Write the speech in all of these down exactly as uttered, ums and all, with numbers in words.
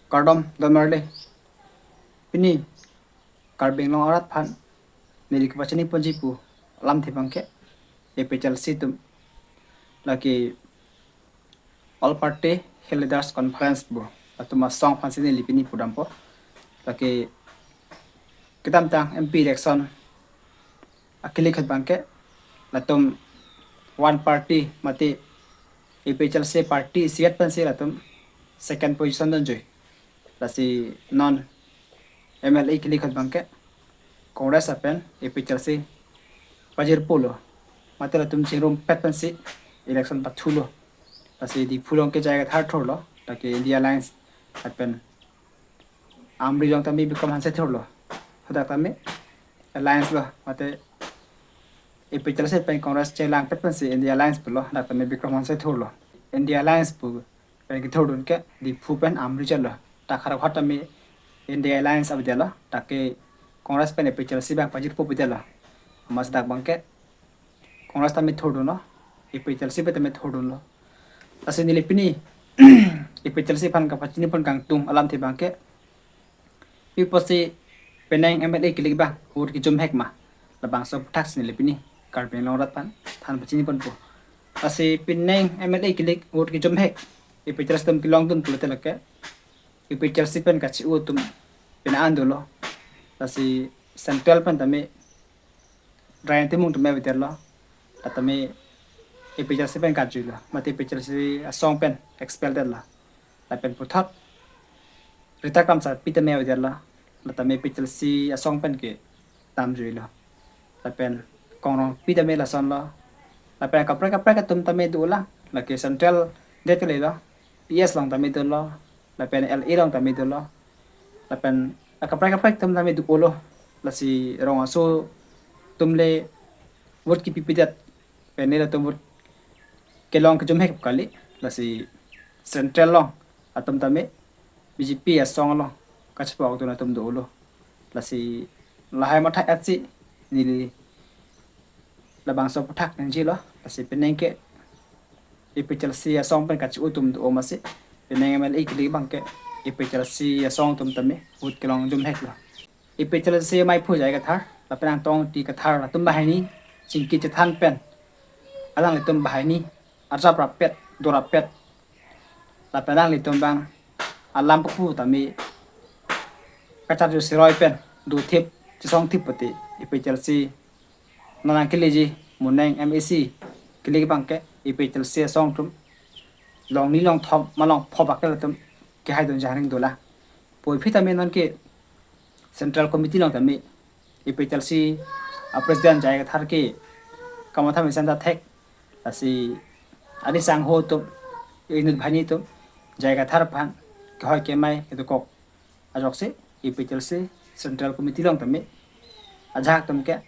Kardom, don marli. Pini Karbi Anglong arat aphan neli kepachini ponji pu alamthe abangke, A P H L C atum lake All Party Hill Leaders Conference pu latum asong aphansi neli pini pudampo. Lake kedamtang M P election akilik ahut abangke latum one party mate A P H L C party isivet pensi latum second position dunjui. Lasi non M L A kilik ahut abangke Congress lapen A P H L C pajirpo lo. Mate latum chingrumpet pensi election pathulo. Lasi Diphu along ke J I Kathar thurlo, lake India Alliance lapen Amri along tame Bikram Hanse thurlo. Hadak tame alliance lo, mate A P H L C pen Congress chelangpet pensi India Alliance pulo, hadak tame Bikram Hanse thurlo. India Alliance pu pen kethurdun ke Diphu pen Amri chotlo. Dak Kharkhohar tame India Alliance avedetlo, dak ke Congress pen A P H L C abang pajirpo avedetlo. Amatsi dak abangke Congress tame thurdunlo, A P H L C pen tame thurdunlo. Lasi neli pini A P H L C aphan kapachini pon kangtung alamthe abangke, pi apotsi penang M L A kilik abang vote kejumhek ma, labangso aphuthaksi neli pini Karbi Anglong arat aphan than pachini ponpo. Lasi penang M L A kilik vote kejumhek A P H L C atum kelongdun pulote lake A P H L C pen kachi-o atum pine an dolo. Lasi central pen tame Dr. Ryan Timung tame avedetlo, dak tame A P H L C pen kachilo, mate A P H L C asong pen expel detlo. Lapen puthot Rita Kramsapi tame avedetlo, dak tame A P H L C asong pen ke damjuilo. Lapen Kong Rongpi tame lasonlo. Lapen kaprek kaprek atum tame dolang, lake central det kalilo, P S along tame dolo, lapen L A along tame dolo, lapen akaprek kaprek atum tame dolo. Lasi rong aso atum le vote kipipedet pen neli latum vote kelong kejumhek kali. Lasi central along atum tame B J P asong along kachepok atum atum dolo. Lasi lahai matha-etsi neli labangso aputhak nangjilo. Lasi penang ke A P H L C asong pen kachi-o atum do amatsi penang M L A kilik abangke A P H L C asong atum tame vote kelong jumheklo. A P H L C amaiphu J I Kathar lapen Angtong Ingti Kathar atum banghini chingki chethan pen alanglitum banghini arjap rapet, do rapet, lapen alanglitum abang alam pupu tame kacharju siroi pen dothip chesongthip pute A P H L C non nangkeleji, monang M A C kilik abangke A P H L C asong atum longni longthom ma longpho abangke latum kehaidun jahring dolang. Puvoiphit tame non ke Central Committee along tame A P H L C a President J I Kathar ke kamatha mesen ta thek, lasi arisangho atum, inut banghini atum J I Kathar aphan kehoi kemai kedokok ajoksi A P H L C Central Committee along tame ajahak atum ke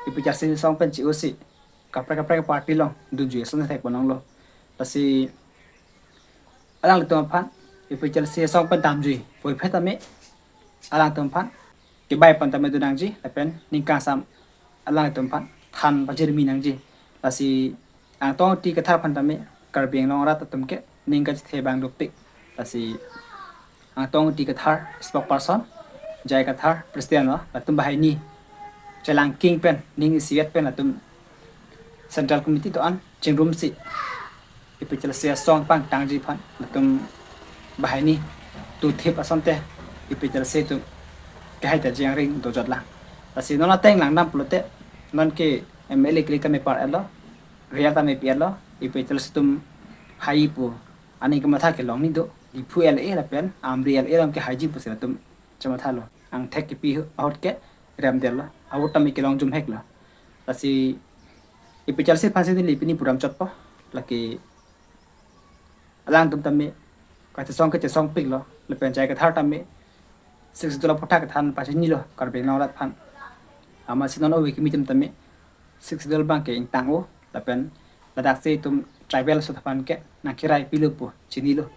A P H L C asong pen chi-o si kaprek kaprek party along dunjui ason thek ponlonglo. Lasi alanglitum aphan A P H L C asong pen damjui puvoiphit tame alangtum aphan kebai pon tame do nangji lapen ning kangsam alangtum aphan than pajirmi nangji. Lasi Angtong Ingti Kathar aphan tame Karbi Anglong arat atum ke ning kachethe abang dopik. Lasi Angtong Ingti Kathar spokesperson, J I Kathar president lo, latum banghini chelangking pen, ning isivet pen latum Central Committee do-an chingrumsi A P H L C asong pangtangji aphan latum banghini dothip asonte A P H L C atum kehai ta jangring dojotlang. Lasi non ateng langdam pulote non ke M L A kilik tame par-etlo, real tame pi-etlo, A P H L C atum hai pu aning kamatha kelongni do, Diphu L A lapen Amri L A along kehaiji pusi latum chemathalo. Angthek kepi ahut ke remdetlo, a-vote tame kelong jumheklo. Lasi A P H L C aphansi neli pini pudam chotpo, lake alangtum tame kachesong kachesongpiklo, lapen J I Kathar tame Sixth Schedule aputhak kethan pachinilo Karbi Anglong arat aphan. Amatsi non ove kimi atum tame Sixth Schedule abangke ingtang-o, lapen ladaksi itum tribal aso aphan ke nangkerai pilo pu chinilo.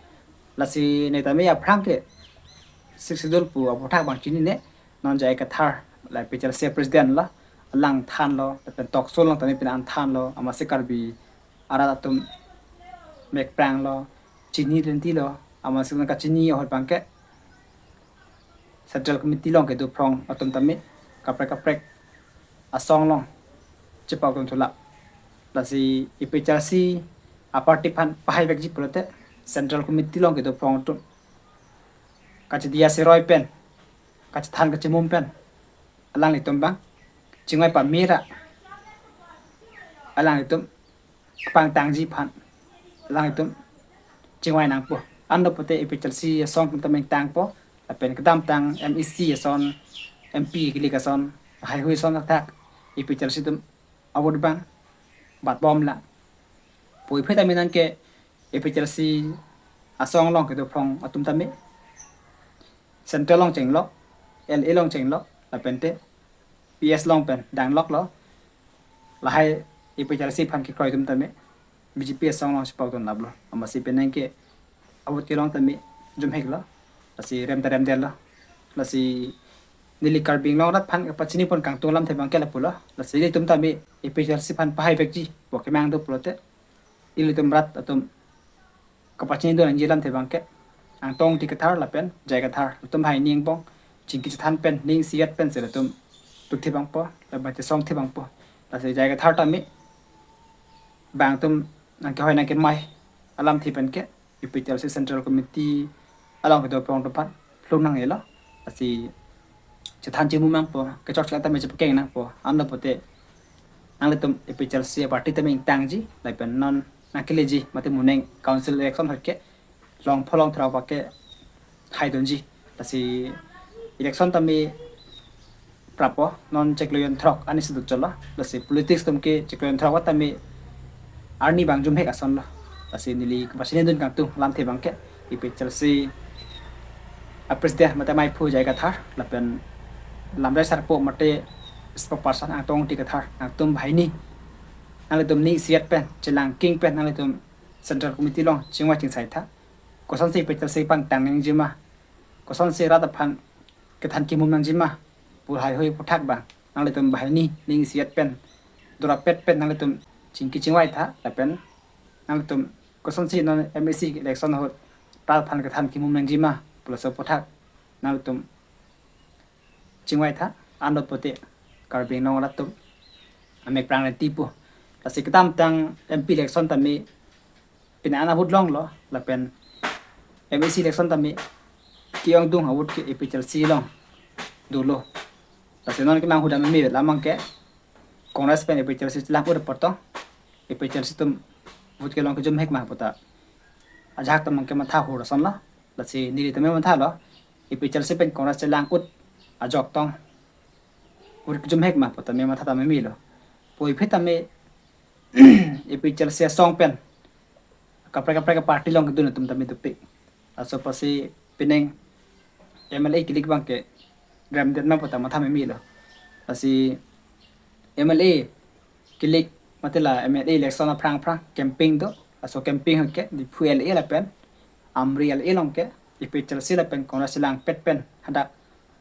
Lasi ne tame aphrang ke Sixth Schedule pu aputhak abang chinine, non J I Kathar la A P H L C president lo, alang thanlo, lapen talk show along tame pine an thanlo, amatsi Karbi arat atum mekpranglo, chini lentilo, Amatsi kachini ahut abangke Central Committee along kedo aphrang atum tame kaprek kaprek asong along chepakdun thulap. Lasi APHLC aparty aphan pahai vekji pulote Central Committee along kedo aphrang atum kachidi aseroi pen, kachethan kachemum pen alanglitum abang chingvai pamera alanglitum kepangtangji aphan alanglitum chingvai nangpo. Anlo pute APHLC asong atum tame ingtangpo, lapen kedamtang MAC ason, MP kilik ason, haihui ason thakthak APHLC atum a-vote abang batbomlang. Puvoiphit tame nangke APHLC asong along kedo aphrang atum tame Central along chenglok, LA along chenglok, lapente PS along pen dangloklo. Lahai APHLC aphan kekroi atum tame BJP asong along chepakdun laplo. Amatsi penang ke a-vote kelong tame jumheklo. Lasi rem ta remdetlo. Lasi neli Karbi Anglong arat aphan kapachini pon kangtung alamthe abangke lapulo. Lasi ilitum tame APHLC aphan pahai vekji pu kemang do pulote ilitum rat atum kapachinidun nangji alamthe abangke Angtong Ingti Kathar lapen J I Kathar atum hai ning bong chingki chethan pen, ning isi-et pensi latum tukthi abangpo, lapen chesongthi abangpo. Lasi J I Kathar tame bang atum nangkehoi nangkemai alamthe pen ke APHLC Central Committee along kedo aphrang atum aphan phlung nangnelo. Lasi chethan chemum nangpo, kechokche tame chepakeng nangpo. Anlo pute nanglitum APHLC aparty tame ingtangji, lapen non nangkeleji mate moning council election ahut ke longpho longthrok abangke haidunji. Lasi election tame prapo, non chiklo jon throk arni si dut chotlo. Lasi politics atum ke chiklo jon throk tame arni abang jumhek asonlo. Lasi neli kapachinidun kangtung alamthe abangke APHLC a-president mate maiphu J I Kathar lapen lamjai sarpo mate spokesperson Angtong Ingti Kathar, nangtum banghini nanglitum ning isi-et pen, chelangking pen nanglitum Central Committee along chingvai chingsai tha. Kosonsi APHLC pangtang nangjima, kosonsi rat aphan kethan kemum nangjima pu haihui aphuthak abang nanglitum banghini ning isi-et pen, dorapet pen nanglitum chingki chingvai tha, lapen nanglitum kosonsi non MAC election ahut rat aphan kethan kemum nangjima pu laso aphuthak nanglitum chingvai tha. Anlo pute Karbi Anglong arat atum amek prang renti pu. Lasi kedamtang MP election tame penang an a-vote longlo, lapen MAC election tame ke-ongdung a-vote ke APHLC along dolo. Lasi non kemang ahut tame meme lamang ke Congress pen APHLC chelang-ut apot to APHLC atum vote kelong kejumhek ma puta ajahak atum abangke matha hur asonlo. Lasi neli tame mathalo, APHLC pen Congress chelang-ut ajok tong vote kejumhek ma puta me matha tame melo. Puvoiphit tame APHLC asong pen kaprek kaprek aparty along kedun atum tame dopik. Laso apotsi penang MLA kilik abangke remdet ma puta matha memelo. Lasi MLA kilik mate la MLA election aphrang aphrang campaign do. Laso campaign ahut ke Diphu LA lapen Amri LA along ke APHLC lapen Congress langpet pen hadak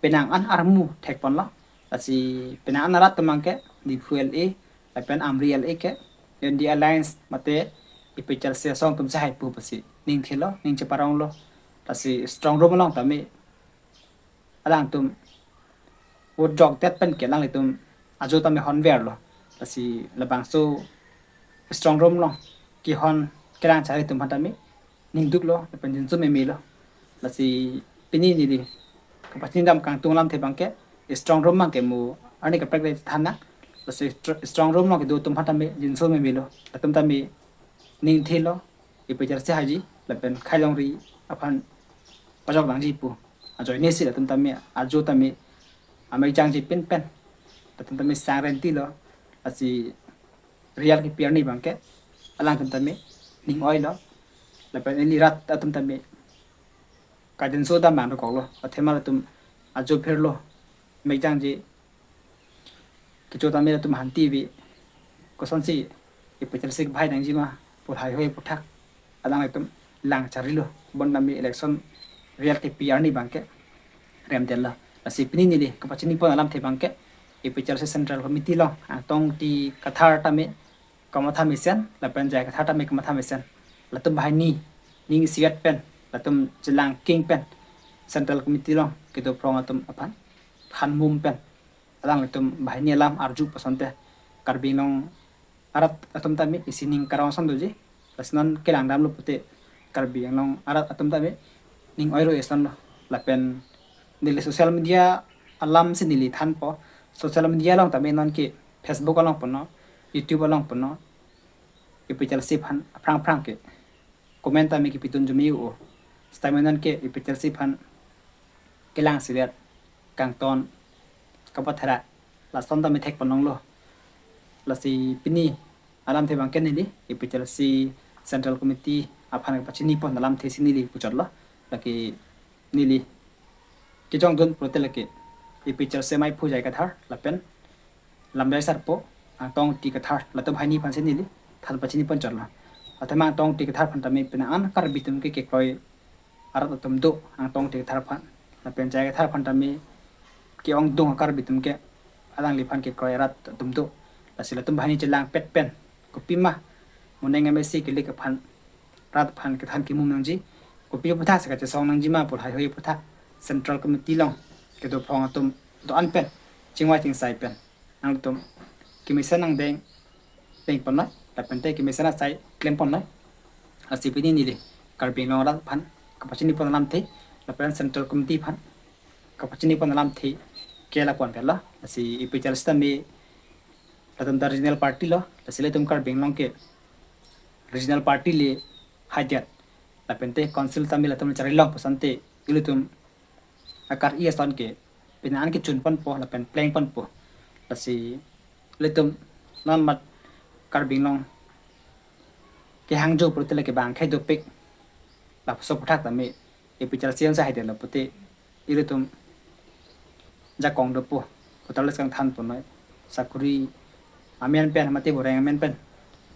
penang an armu thekponlo. Lasi penang an arat atum abangke Diphu LA lapen Amri LA ke India Alliance mate APHLC asong atum chehai pu pusi ning thilo, ning cheparonglo. Lasi strong room along tame alangtum vote jokdet pen ke alanglitum ajo tame honverlo. Lasi labangso strong room along kehon kerang chari atum aphan tame ning duklo lapen jinso memelo. Lasi pini neli kapachinidam kangtung alamthe abangke strong room abangke mo arni kaprek le than nang. Lasi str-, strong room along kedo atum aphan tame jinso memelo. Latum tame ning thilo, APHLC haiji lapen khei longri aphan pajok nangji pu ajoine si latum tame ajo tame amek jangji pinpen latum tame sang rentilo. Lasi real kepi arni abangke alangtum tame ning oilo, lapen ili rat atum tame kajinso dam abang dokoklo. Athema latum ajo phirlo, mek jangji kecho tame latum hanti vi, kosonsi APHLC kebhai nangjima pu haihui aphuthak alanglitum lang charilo. Bon tame election real kepi arni abangke remdetlo. Lasi pini neli kapachinipon alamthe abangke APHLC Central Committee along Angtong Ingti Kathar tame kamatha mesen lapen J I Kathar tame kamatha mesen. Latum banghini ning isi-et pen latum chelang king pen Central Committee along kedo phrong atum aphan than mum pen alanglitum banghini alam arju pu asonte Karbi Anglong arat atum tame isi ning karong ason doji. Lasi non kelang damlo pute Karbi Anglong arat atum tame ning oiro eson lo. Lapen neli social media alam si neli thanpo. Social media along tame non ke Facebook along punon, YouTube along punon, APHLC aphan aphrang aphrang ke comment tame kepidun jumi o. Sitame non ke APHLC aphan kelang silet, kangton, kapathara, lason tame thek ponlonglo. Lasi pini alamthe abang ke neli APHLC Central Committee aphan kapachini pon alamthe si neli puchotlo. Lake neli kejongdun pulote lake APHLC maiphu J I Kathar lapen Lamjai Sarpo, Angtong Ingti Kathar, latum banghini aphan si neli than pachini pon chotlo. Athema Angtong Ingti Kathar aphan tame penang an Karbi atum ke kekroi arat atum do Angtong Ingti Kathar aphan. Lapen J I Kathar aphan tame ke-ongdung Karbi atum ke alangliphan kekroi arat atum do. Lasi latum banghini chelangpet pen kopima Moneng MAC kelik aphan rat aphan kethan kimum nangji, kopi aputhak si kachesong nangjima pu lahaihui aputhak Central Committee along kedo phrong atum do-an pen chingvai chingsai pen nangtum kemesen angdeng deng ponnoi, lapente kemesen asai klem ponnoi. Lasi pini neli Karbi Anglong arat aphan kapachini pon alamthe lapen Central Committee aphan kapachini pon alamthe ke lapu-an pelo. Lasi APHLC tame latum ta regional party lo, lasi latum Karbi Anglong ke regional party le haidet, lapente council tame latum charli long pu asonte ilitum akar-i ason ke penang an kechun ponpo lapen pleng ponpo. Lasi ilitum non mat Karbi Anglong kehangjo pulote lake bang khai dopik, lapuson aputhak tame APHLC ansi haidetlo pute ilitum jakong dopo, voter list kangthan ponnoi, sakuri amen pen mate boreng amen pen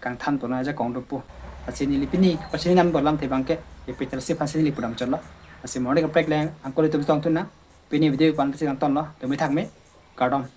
kangthan ponnoi, jakong dopo. Lasi neli pini pachini nam dolam the abang ke APHLC aphan si neli pudam chotlo. Lasi morning kaprek le angkol itum tong tuna, pini video pan pachini tonlo, tumi thak me, kardom.